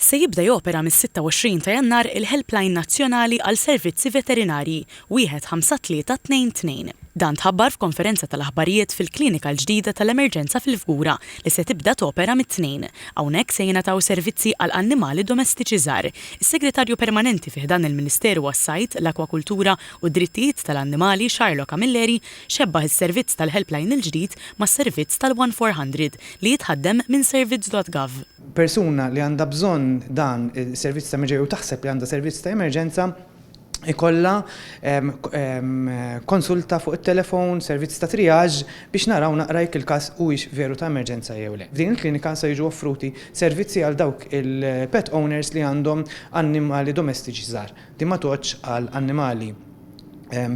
Se jibda jopera mis-26 ta' Jannar il-Helpline Nazzjonali għal Servizzi Veterinarji, 15322. Dan tħabbar f'konferenza tal-aħbarijiet fil-klinika l-ġdida tal-emerġenza fil-Fgura li se tibda topera mit-Tnejn. Hawnhekk se jingħataw servizzi għal annimali domestiċi żgħar. Is-Segretarju Permanenti fi ħdan il-Ministeru għas-Sajd, l-Akwakultura u d-Drittijiet tal-Annimali Charlo Camilleri xebbaħ is-servizz tal-helpline il-ġdid mas-servizz tal-1400 li jitħaddem minn servizz.gov. Persuna li għandha bżonn dan is-servizz ta' emerġenza jew taħseb li għandha servizz ta' emerġenza ikollha konsulta fuq it-telefon, servizz ta' triage biex naraw naqra jekk il-każ huwiex veru ta' emerġenza jew le. F'din il-klinika se jiġu offruti servizzi għal dawk il-pet owners li għandhom annimali domestiċi żgħar. Din ma tgħoddx għal annimali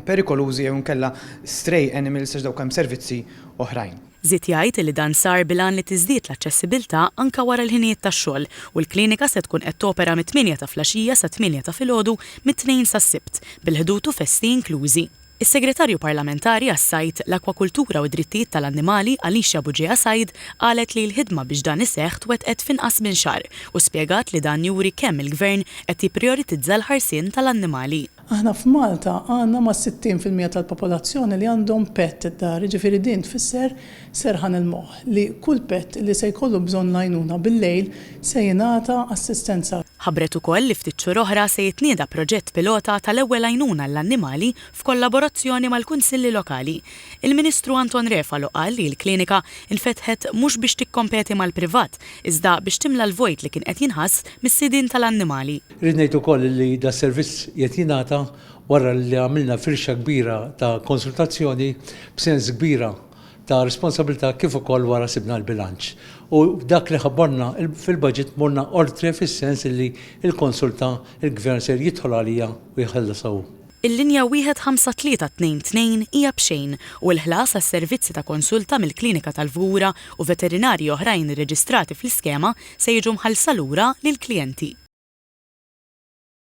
perikolużi jew inkella stray animals għax dawk hemm servizzi oħrajn. Żied jgħid li dan sar bil-għan li tiżdied l-aċċessibilità anke wara l-ħinijiet tax-xogħol u l-klinika se tkun qed topera mit-tmienja ta' flaxija sat-tmienja ta' filgħodu mit-Tnejn sas-Sibt, bil-Ħdud u festi inklużi. Is-Segretarju Parlamentari għas-Sajd, l-Akwakultura u d-Drittijiet tal-Annimali, Alicia Bugeja Said, qalet li l-ħidma biex dan iseħħ twettqet f'inqas minn xahar u spjegat li dan juri kemm il-Gvern qed jipprijoritizza l-ħarsien tal-annimali. Aħna f'Malta għandna mas-60% tal-popolazzjoni li għandhom pet id-dar, jiġifieri din tfisser serħan il-moħħ li kull pet li se jkollu bżonn l-għajnuna bil-lejl se jingħata assistenza. Ħabbret ukoll li ftit xhur oħra se jitnieda proġett pilota tal-ewwel għajnuna għall-annimali f'kollaborazzjoni mal-kunsilli lokali. Il-Ministru Anton Refalo qal li l-klinika nfetħet mhux biex tikkompeti mal-privat iżda biex timla l-vojt li kien qed jinħass mis-sidien tal-annimali. Irrid ngħid ukoll li das-servizz qiegħed jingħata wara li għamilna firxa kbira ta' konsultazzjoni b'sens kbira ta' responsabilità kif ukoll wara sibna l-bilanċ. U dak li ħabbarna fil-budget morna oltre fis-sens li l-konsulta l-Gvern ser jidħol għaliha u jħallasha hu. Il-linja 15322 hija b'xejn u l-ħlas għas-servizzi ta' konsulta mill-Klinika tal-Fgura u veterinarji oħrajn irreġistrati fl-iskema se jiġu mħallsa lura lill-klijenti.